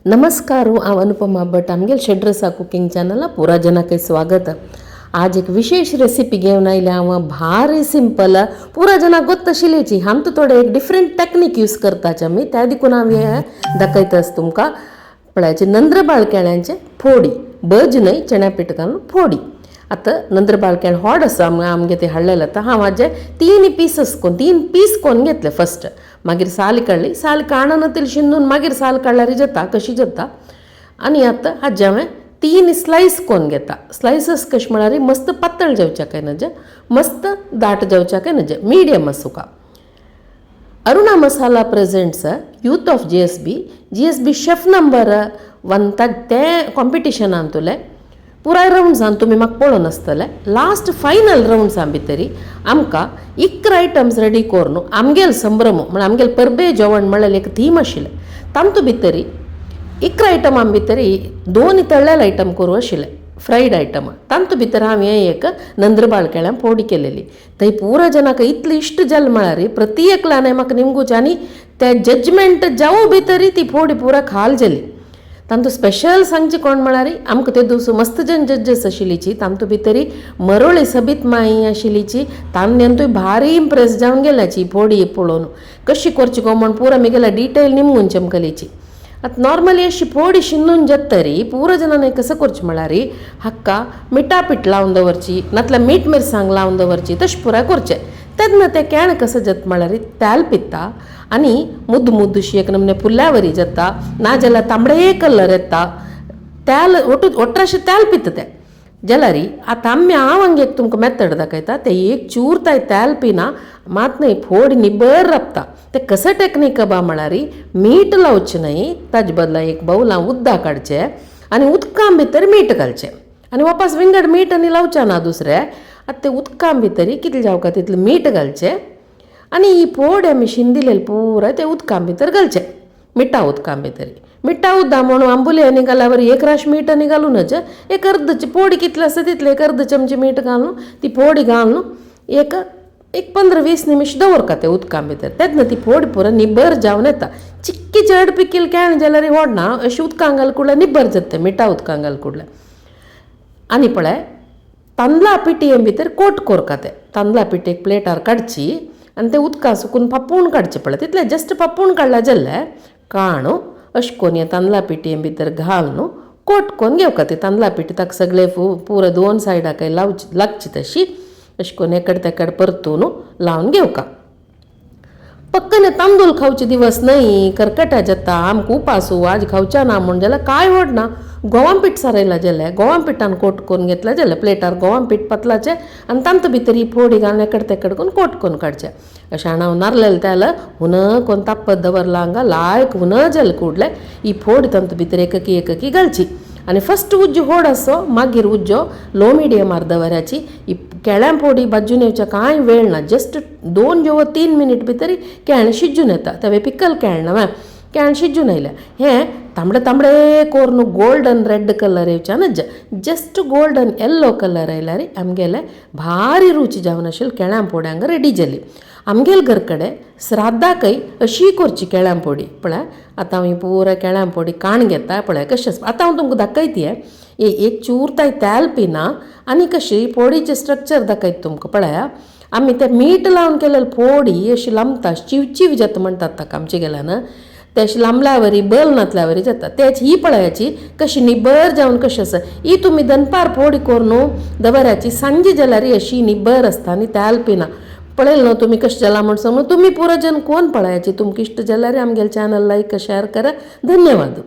नमस्कार, हांव अनुपमा भट. आमगेल षड्रसा कुकिंग चॅनला पुरा जनाक स्वागत. आज एक विशेष रेसिपी घेवन आयल्या हांव, भारी सिंपल, पुरा जनाक गोत्त आशिल्ल्याची. आमकां थोडे एक डिफरंट टेक्नीक यूज करताचे आमी, त्या देखून हांव हें दाखयतास तुमकां. पळयाचे नंद्रबाळ केळ्यांचे फोडी, भज न्हय, चण्या पीठ घालून फोडी. आतां नंद्रबाळ केळ व्हड आसा, आमगे ते हाडलेले. आतां हांव हाजे तीन पीसस कोन्न, तीन पीस कोन्न घेतले फस्ट. मागीर साल काडली. साल काडना तितली शिंदून मागीर साल काडल्यार जाता, कशी जाता. आनी आतां हाजे हांवें तीन स्लायस कोन्न घेता. स्लायसस कशें म्हळ्यार मस्त पातळ जावच्या काय नज, मस्त दाट जावच्या काय नज, medium आसूका. Aruna Masala presents youth of GSB, GSB chef number 1 ते कॉम्पिटिशनान तुले पुराय रावंड्सान तुमी म्हाका पळोवन आसतले. लास्ट फायनल रावंड्सां भितरी आमकां 11 आयटम्स रेडी करून आमगेल संभ्रम म्हळ्यार आमगेल परबे जेवण म्हळ्यार एक थीम आशिल्लें. तांतू भितरी 11 आयटमां भितरी दोन तळ्ळेले आयटम करूं आशिल्ले, फ्रायड आयटम. तांतू भितर हांवें एक नंद्रबाळ केळ्यां फोडी केलेली. थंय पुरा जनाक इतली इश्ट जाल म्हळ्यार प्रति एकल्यान म्हाका निमगुचें आनी ते जजमेंट जावं भितरी ती फोडी पुरा खाल जाली. तांतू स्पेशल सांगचें कोण म्हळ्यार आमकां ते दिवस मस्त जन जज्जस आशिल्लीची. तांतू भितरी मरोळी सबीत माई आशिल्लीची. तांतूय भारी इम्प्रेस जावन गेल्याची फोडी पळोवन. कशी करची गो म्हण पुरा मिगेल्या डिटेल निमगून चमकलीची. आतां नॉर्मली अशी फोडी शिंदून जातरी पुरा जणांनी कसं करचें म्हळ्यार हाका मिठा पीठ लावन दवरची, नातल्यार मीठ मिरसांग लावन दवरची, तशें पुराय करचें. तेन्ना तें केण कसं जाता म्हळ्यार तेल पिता आनी मुद्द मुद्दशी एक नमने फुल्ल्यावरी जाता, नाजाल्यार तांबडे कलर येता. तेल ಒಟ್ಟು ಒಟ್ರಾಶಿ तेल पिता तें जाल्यार. आतां आमी हांव हांगा एक तुमकां मेथड दाखयता. ते एक चूरताय तेल पिना मात न्हय, फोड निबर राबता. ते कसं टेक्नीक बा म्हळ्यार मीठ लावचें न्हय, ताजे बदला एक बावलां उदक काडचें आनी उदकां भितर मीठ घालचें आनी वापस विंगड मीठ आनी लावचें ना दुसरें. आतां ते उदकां भितर कितलें जावका तितलें मीठ घालचें आनी ही फोड आमी शिंदिलेली पुराय ते उदकां भितर घालचें, मिठा उदकां भितर. मिठा उदक म्हणून आंबुले आनी घाल्यावर एक राश मीठ आनी घालूं नज. एक अर्द फोडी कितलें आसा तितलें एक अर्द चमचे मीठ घालून ती फोडी घालून एक एक 15-20 निमिश दवरका ते उदकां भितर. तेन्ना ती फोडी पुरो निबर जावन येता. चिक्की चड पिकील केळें जाल्यार व्हडना. अशी उदकां घाल कुडले निबर जाता, मिठा उदकां घाल कुडले. आनी पळय, तांदळा पिठये भितर कोट कोरका. ते तांदळा पिठ एक प्लेटार काडची आनी ते उदकां सुकून पापून काडचें. पळय, तितलें जस्ट पापून काडल्या जाल्यार काणू अशें करून हे तांदळा पिठये भितर घालून कोट करून घेवका. ते तांदळा पिठी ताका सगळे पुरो दोन सायडाक लावची लागची तशी अशें करून एकड तेकड परतून लावन घेवका. पक्कने तांदूळ खावचे दिवस न्हय, करकटा जाता, आमकां उपासू आज खावच्या ना म्हूण जाल्यार कांय व्हडना. गोवां पीठ सारयलां जाल्यार गोवां पिठान कोट करून घेतलें जाल्यार प्लेटार गोवां पीठ पातलाचें आनी तांतू भितर ही फोडी घालून एकड तेकड करून कोट करून काडचें. अशें हांव नारलेलें तेल हुन कोन्न तापत दवरलां हांगा. लायक हुन जालें कुडलें ही फोडी तांतू भितर एककी एककी घालची आनी फस्ट उज्जो व्हड आसो, मागीर उज्जो लो मिडियमार दवराची. ही केळ्यां फोडी भाजून येवच्या कांय वेळ ना, जस्ट 2 जेव 3 मिनीट भितर केळें शिजून येता. तें पिकल केळें न्हय, केळें शिजून येयलें. हें तांबडे तांबडे कोरून गोल्डन रेड कलर येवच्या नज, जस्ट गोल्डन येल्लो कलर आयल्यार आमगेले भारी रुची जावन आशिल्ली केळ्यां पोडी हांगा रेडी जाली. आमगेल घर कडेन श्राद्धाकय अशी करची केळ्यां पोडी. पळय, आतां हांव ही पुरा केळ्यां पोडी काण घेता. पळय कशें आसा. आतां हांव तुमकां दाखयती एक चूरताय तेल पिना आनी कशी फोडीचें स्ट्रक्चर दाखयता तुमकां. पळया, आमी तें मीठ लावन केलेली फोडी अशी लांबता, चिवचीव जाता म्हणटात ताका आमचे गेल्यान. ते अशें लांबल्यावरी बल नातल्यावरी जाता. तेच ही पळयाची कशी निबर जावन कशें आसा. ही तुमी दनपार फोडी करून दवराची, सांजे जाल्यार अशी निबर आसता आनी तेल पिना. पळयलें न्हू तुमी कशें जालां म्हण सांगू. तुमी पुरो जन कोण पळयाची. तुमकां इश्ट जाल्यार आमगेलें चॅनल लायक शेअर करा. धन्यवाद.